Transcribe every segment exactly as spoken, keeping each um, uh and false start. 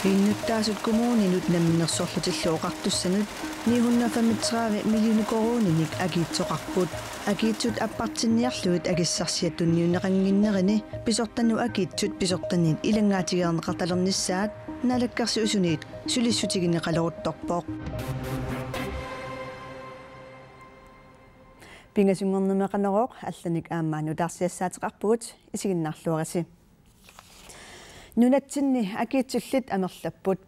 Innuttaasut kommuninut Namminersorlutillu Oqartussanut ni hundrede femogtredive millioner koruuninik akiitsoqarput. Akiitsut appartinniarlugit akissarsiat tunniunneqannginnerini pisortanut akiitsut pisortanit ilanngaatigineqartalernissaat Naalakkersuisuniit sulissutigineqaleruttorpoq. Pingasunngornermi Qanorooq allanik aamma nutaarsiassaateqarpugut, isiginnaarluarisi. Nunatsinni akiitsullit amerlapput.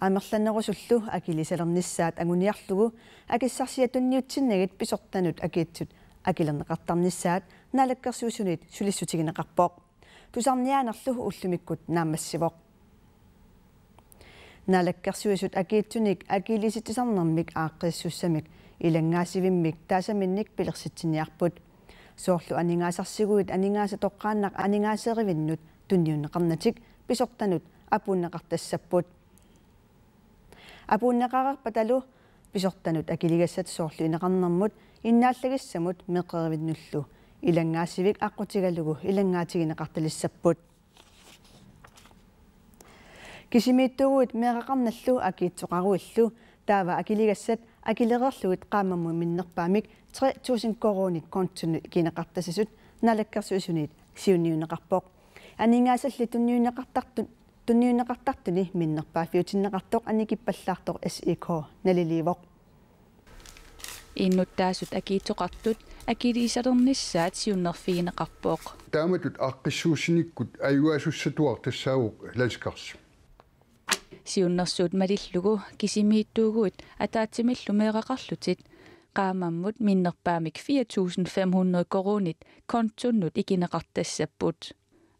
Amerlanerusullu akiliisalernissaat anguniarlugu akissarsiat tunniutsinnagit pisortanut akiitsut akilerneqartarnissaat Naalakkersuisuniit sulissutigineqarpoq. Tusarniaanerlu ullumikkut naammassivoq. Naalakkersuisut akiitsunik akiliisitsisarnermik aaqqissuussamik ilanngaasivimmik taasaminnik pilersitsiniarput. Soorlu aningaasarsiuguit aningaasat toqqaannaq aningaaserivinnut tunniunneqarnatik pisortanut apuunneqartassapput. Apuunneqareerpatalu pisortanut akiligassat soorlu ineqarnermut innaallagissamut meeqqerivinnullu ilanngaasivik aqqutigalugu ilanngaatigineqartalissapput. Kisimiittuuguit meeraqarnallu akiitsoqaruillu taava akiligassat akilereerlugit qaammammut minnerpaamik tre tusind koruunit kontonut ikineqartassasut Naalakkersuisuniit siunniunneqarpoq. Aningaasalli tunniunneqartartu-, tunniunneqartartuni minnerpaaffiutinneqartoq annikippallaartoq S I K naliliivoq. Innuttaasut akiitsoqartut akiliisalernissaat siunnerfigineqarpoq. Taamatut aaqqissuussinikkut ajugaasussaatuartussaavoq Landskarsi. Siunnersuut malillugu kisimiittuuguit ataatsimillu meeraqarlutit qaammammut minnerpaamik fire tusind fem hundrede koruunit kontonut ikineqartassapput.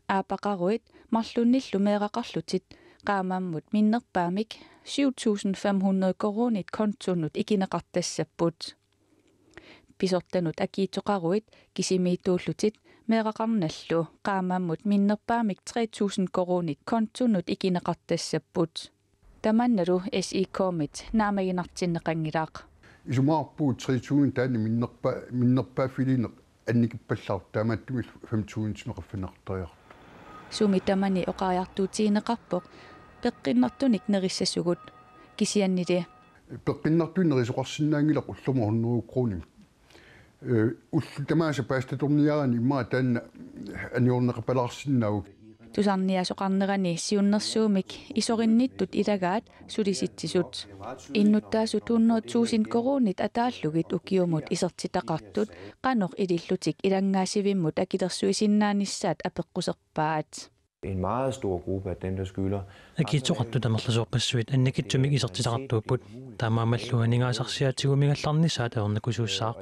Aappaqaruit marlunnillu meeraqarlutit qaammammut minnerpaamik syv tusind fem hundrede koruunit kontonut ikineqartassapput. Pisortanut akiitsoqaruit kisimiittuullutit meeraqarnallu qaammammut minnerpaamik tre tusind koruunit kontonut ikineqartassapput. Tamannalu S I K-mit naammaginartinneqanngilaq. Isumaqarpugut tre tusind taanna minnerpa-, minnerpaaffiliineq annikippallaartoq, taamaattumillu fem tusind-imik qaffanneqartariaqartoq. Sumi tamani oqariartuutigineqarpoq peqqinnartunik nerissasugut, kisiannili peqqinnartunik nerisoqarsinnaanngilaq ullormut hundrede koruunimik. Ee, ullut tamaasa paasitatorniaraanni immaqa taanna anigorneqapalaarsinnaavoq. Tusarniaasoqarnerani siunnersuummik isorinnittut ilagaat sulisitsisut. Innuttaasut hundrede tusind koruunit ataallugit ukiumut isertitaqartut qanoq ilillutik ilanngaasivimmut akilersuisinnaanissaat apeqquserpaat. En meget stor gruppe af dem, der skylder. Akiitsoqartut amerlasoorpassuit annikitsumik isertitaqartuupput. Taamaammallu aningaasarsiaatigumigallarnissaat ajornakusuussaaq.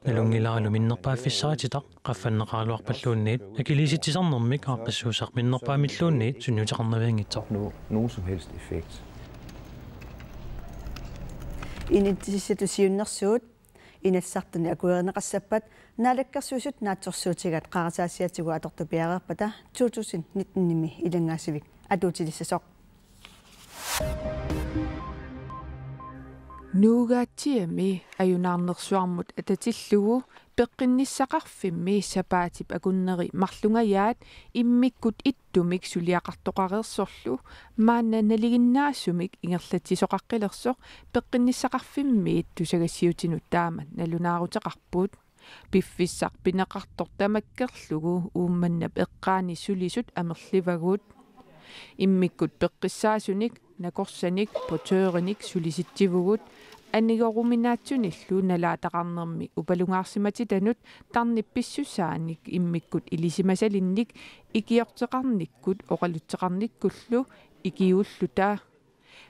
Nalunngilaalu minnerpaaffissarititaq qaffanneqaraluarpalluunniit akiliisitsisarnermik aaqqissuussaq minnerpaamilluunniit sunniuteqarnavianngitsoq. Opnå nogen som helst effekt. Inatsisissatut siunnersuut Inatsisartuni akuerineqassappat Naalakkersuisut naatsorsuutigaat qarasaasiatigut atortupiareerpata to tusind nitten-imi ilanngaasivik atuutilissasoq. Nuugaatsiami ajunaarnersuarmut atatillugu peqqinnissaqarfimmi sapaatip akunneri marlungajaat immikkut ittumik suliaqartoqareersorlu maanna nalinginnaasumik ingerlatsisoqaqqilersoq peqqinnissaqarfimmiit tusagassiuutinut taama nalunaaruteqarput. Piffissaq pineqartoq tamakkerlugu Uummannap eqqaani sulisut amerlivagut. Immikkut peqqissaasunik, nakorsanik, portørinik sulisitsivugut. Anigoruminaatsunillu nalaataqarnermi upalungaarsimatitanut tarnip pissusaanik immikkut ilisimasalinnik ikiorteqarnikkut oqalutseqarnikkullu ikiuulluta.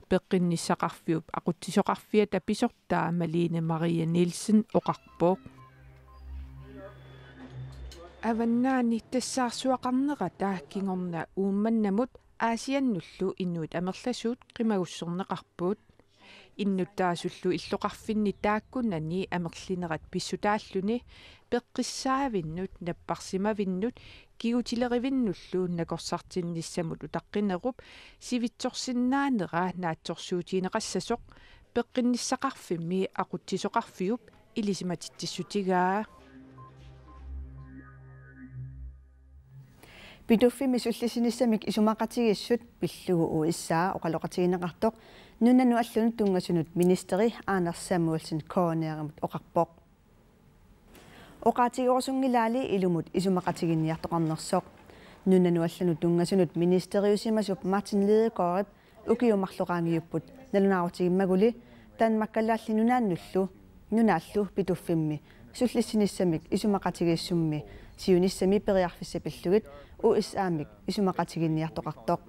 Peqqinnissaqarfiup aqutsisoqarfiata pisortaa Malene Marie Nielsen oqarpoq. Avannaani tassaarsuaqarnerata kingorna Uummannamut Aasiannullu inuit amerlasuut qimagussorneqarput. Innuttaasullu illoqarfinni taakkunani amerlinerat pissutaalluni peqqissaavinnut, napparsimavinnut, kigutilerivinnullu nakorsartinnissamut utaqqinerup sivitsorsinnaanera naatsorsuutigineqassasoq peqqinnissaqarfimmi aqutsisoqarfiup ilisimatitsissutigaa. Pituffimmi sullissinissamik isumaqatigiissut pillugu U S A oqaloqatigineqartoq nunanut allanut tunngasunut ministeri Anders Samuelsen K N R-imut oqarpoq. Oqaatigerusunngilaali ilumut isumaqatiginniartoqarnersoq. Nunanut allanut tunngasunut ministeriusimasup Martin Lidegaardip ukiut marluk qaangiupput nalunaarutigimmagu Danmarkip Kalaallit Nunaannullu nunaallu Pituffimmi sullissinissamik isumaqatigiissummi siunissami periarfissat pillugit U S A-mik isumaqatiginniartoqartoq.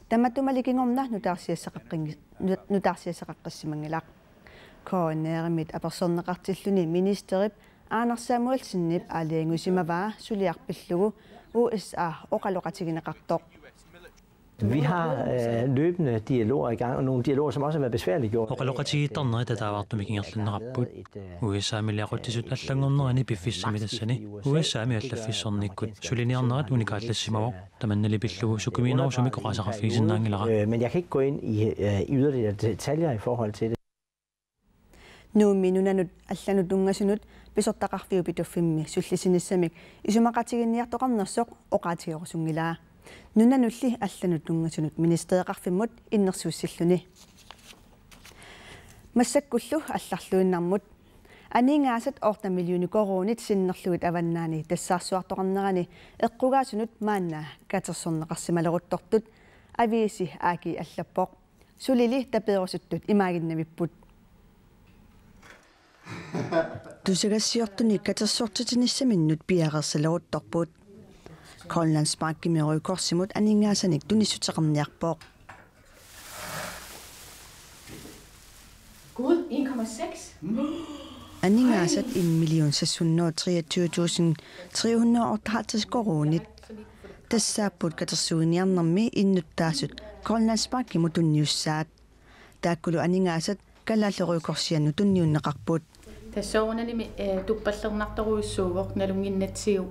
Tamatumali kingorna nutaarsiassaqaqqin-, nut-, nutaarsiassaqaqqissimanngilaq. K N R-imit apersorneqartilluni ministerip Anders Samuelsenip aalajangiusimavaa suliaq pillugu U S A oqaloqatigineqartoq. Vi har øh, løbende dialoger i gang, og nogle dialoger, som også har været besværliggjort. Oqaloqatigiittarnerit taavartumik ingerlanneqarput. U S A-mili aqutsisut allanngornerini piffissami tassani U S A-mi allaffissornikkut suliniarnerat unikaallassimavoq. Tamannali pillugu sukumiinerusumik oqaaseqarfigisinnaanngilara. Øh, men jeg kan ikke gå ind i øh, yderligere detaljer i forhold til det. Nuummi nunanut allanut tunngasunut pisortaqarfiup Pituffimmi sullissinissamik isumaqatiginniartoqarnersoq oqaatigerusunngilaa. Nunanulli allanut tunngasunut ministereqarfimmut innersuussilluni. Massakkullu allarluinnarmut. Aningaasat otte millioner koruunit sinnerlugit avannaani tassaarsuartoqarnerani eqqugaasunut maanna katersorneqarsimaleruttortut aviisi A G allappoq. Sulili tapeerusuttut imaaginnavipput. Tusagassiortunik katersortitinissaminnut piareersaleruttorput. Grønlandsbankimi Røde Korsimut aningaasanik tunissuteqarniarpoq. Gud, en komma seks. Aningaasat en million seks hundrede og treogtyve tusind tre hundrede og otteoghalvtreds koruunit. Tassaapput katersuiniarnermi innuttaasut Grønlandsbankimut tunniussaat. Taakkulu aningaasat Kalaallit Røde Korsianut tunniunneqarput. Tassa soorunalimi eh, tuppallernartorujussuuvoq nalunnginnatsigu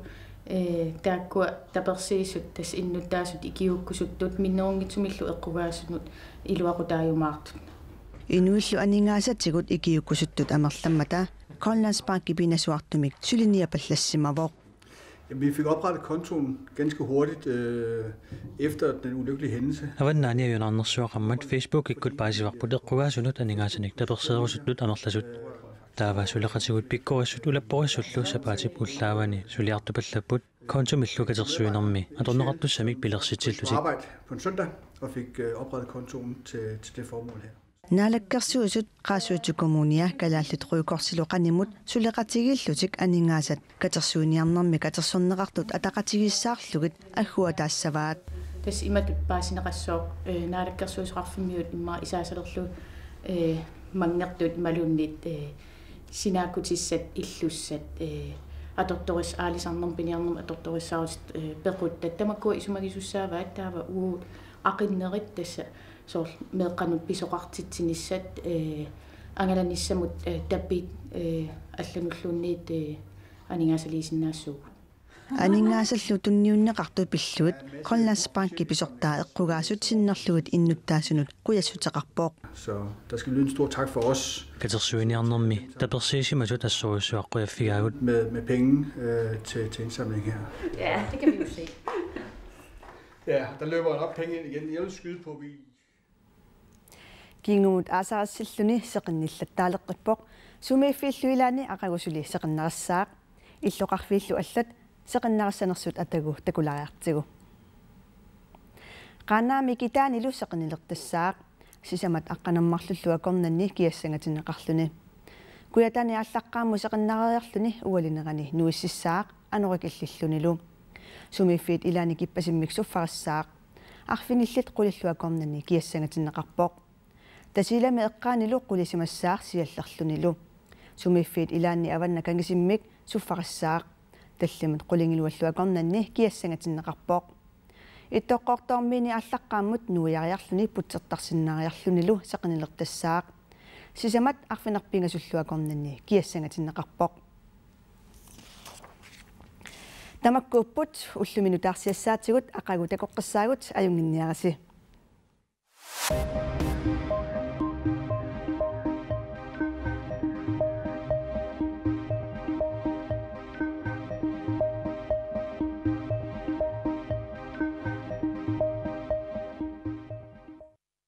eh, taakkua tapersiisut tassa innuttaasut ikiuukkusuttut minnerunngitsumillu eqqugaasunut iluaqutaajumaartut. Inuillu aningaasatigut ikiuukkusuttut amerlammata Grønlandsbanki pinasuartumik suliniapallassimavoq. Jamen, vi fik oprettet kontoen ganske hurtigt øh, efter den ulykkelige hændelse. Avannaani ajunaarnersuaqarmat Facebookikkut paasivarput eqqugaasunut aningaasanik taperseerusuttut amerlasut. Taava suleqatigut pikkorissut ulapporissullu sapaatip ullaavani suliartupallapput kontomillu katersuinermi atorneqartussamik pilersitsillutik. Arbejde på en søndag og fik øh, oprettet kontoen til, til det formål her. Naalakkersuisut, Qaasuitsup Kommunia Kalaallit Røde Korsilu qanimut suleqatigiillutik aningaasat katersuiniarnermi katersorneqartut ataqatigiissaarlugit agguataassavaat. Tassa imatut paasineqassooq eh, Naalakkersuisoqarfimmiut immaqa isaasalerlu eh, manngertut imaluunniit eh, sinaakkutissat illussat eh, atortoris-, aalisarnermut piniarnermut atortorissaarutit eh, pequttat tamakkua isumagisussaavaat taava uagut aqinnerit tassa soorlu meeqqanut pisoqartitsinissat eh, angalanissamut eh, tapit eh, allanulluunniit eh, aningaasaliisinnaassaagut. Aningaasallu tunniunneqartut pillugit Grønlandsbanki pisortaa eqqugaasut sinnerlugit innuttaasunut qujassuteqarpoq. Så der skal lyde en stor tak for os. Katersuiniarnermi tapersiisimasut assorujussuaq qujaffigaagut. Med, med penge øh, til, til indsamling her. Ja, det kan vi jo se. Ja, der løber nok penge ind igen. Jeg vil skyde på, at vi Kingumut aasarissilluni seqinnillattaaleqqippoq, sumiiffiillu ilaanni aqagu suli seqinnarissaaq, illoqarfiillu allat seqinnarissanersut atagu takulaariartigu. Qaanaami Kitaanilu seqinnilertassaaq, sisamat aqqaneq-marlullu akornanni kiassangatinneqarluni. Kujataani aallaqqaammut seqinnareeriarluni ualinerani nuississaaq anorik illillunilu. Sumiiffiit ilaanni kippasimmik suffarissaaq. Arfinillit qulillu akornanni kiassangatinneqarpoq. Tasiilami eqqaanilu qulisimassaaq siallerlunilu. Sumiiffiit ilaanni avanna kangisimmik suffarissaaq. Tallimat qulingiluallu akornanni kiassangatinneqarpoq. Ittoqqortoormiini aallaqqaammut nuiariarluni putsertarsinnaariarlunilu seqinnilertassaaq. Sisamat arfineq-pingasullu akornanni kiassangatinneqarpoq. Tamakkuupput ullumi nutaarsiassaatigut, aqagu takoqqissaagut, ajunnginniarisi.